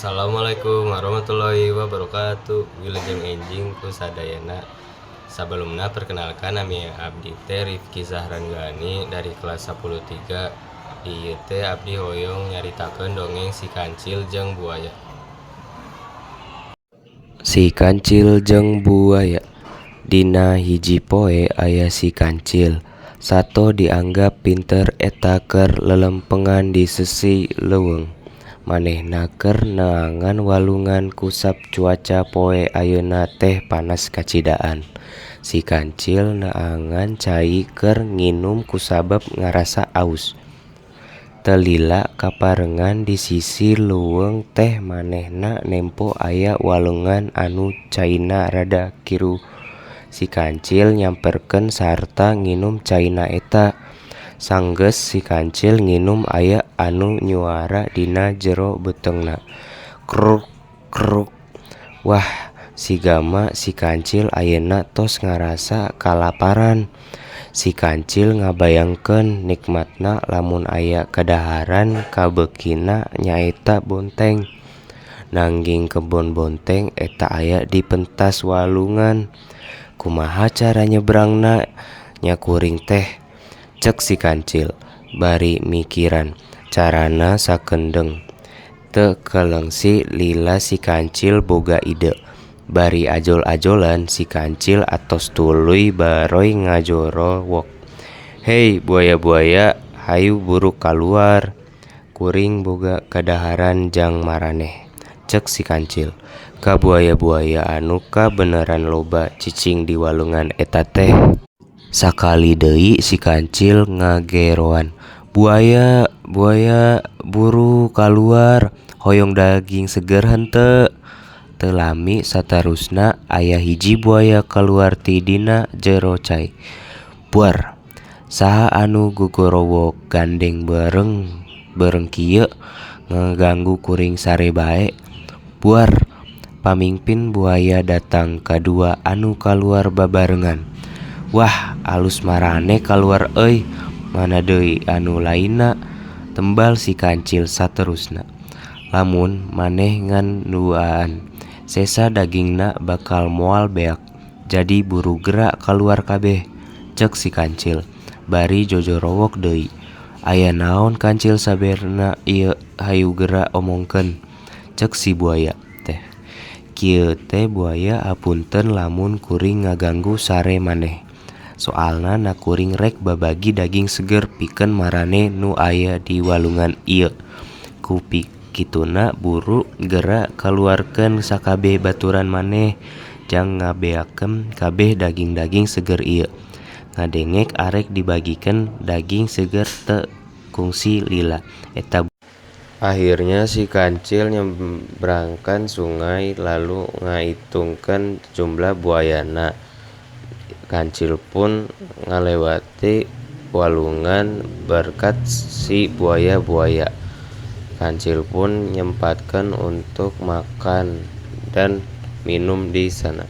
Assalamualaikum warahmatullahi wabarakatuh. Wilujeng enjing ku sadayana. Sebelumna perkenalkan, nami abdi teh Rifki Zahran Gani dari kelas 103. Di ieu teh abdi hoyong nyaritakeun dongeng Si Kancil jeung Buaya. Si Kancil jeung Buaya. Dina hiji poe aya si Kancil, sato dianggap pinter eta keur lelempengan di seusi leuweung. Manehna keur neangan walungan kusab cuaca poe ayeuna teh panas kacidaan. Si Kancil neangan cai keur nginum kusabab ngarasa aus. Teu lila kaparengan di sisi leuweung teh manehna nempo aya walungan anu caina rada kiruh. Si Kancil nyamperkeun sarta nginum caina eta. Sanggeus si Kancil nginum aya anu nyuara dina jero beuteungna, "Kruk kruk." Wah, sigana si Kancil ayeuna tos ngarasa kalaparan. Si Kancil ngabayangkeun nikmatna lamun aya kadaharan kabeukina nyaeta bonteng. Nanging kebon bonteng eta aya di pentas walungan. "Kumaha cara nyebrangna nya kuring teh?" cek si Kancil bari mikiran carana sakendeng. Teu kelengsi lila si Kancil boga ide. Bari ajol-ajolan si Kancil atos tuluy baroy ngajorowok, "Hei buaya-buaya, hayu buru kaluar. Kuring boga kadaharan jang maraneh," cek si Kancil ka buaya-buaya anu kabeneran loba cicing di walungan eta teh. Sakali deui si Kancil ngageroan, "Buaya, buaya, buru kaluar, hoyong daging seger henteu?" Teu lami saterusna aya hiji buaya kaluar ti dina jero cai. "Buar! Saha anu gogorowok gandeng beureung kieu ngaganggu kuring sare bae? Buar!" Pamingpin buaya datang kadua anu kaluar babarengan. "Wah, alus maraneh kaluar euy, mana deui anu lainna?" tembal si Kancil saterusna. "Lamun maneh ngan duaan, sesa dagingna bakal moal beak, jadi buru gera kaluar kabeh," cek si Kancil bari jojorowok deui. "Aya naon Kancil sabenerna ieu, hayu gera omongkeun," cek si buaya teh. "Kieu teh buaya, hapunten lamun kuring ngaganggu sare maneh. Soalna na kuring rek babagi daging seger pikeun maraneh nu aya di walungan ieu. Ku kituna buru gera kaluarkeun sakabeh baturan maneh jang ngabeakeun kabeh daging-daging seger ieu." Ngadenge arek dibagikeun daging seger teu kungsi lila eta. Akhirnya si Kancil nyebrangkan sungai lalu ngaitungkeun jumlah buayana. Kancil pun ngalewati walungan berkat si buaya-buaya. Kancil pun nyempatkan untuk makan dan minum di sana.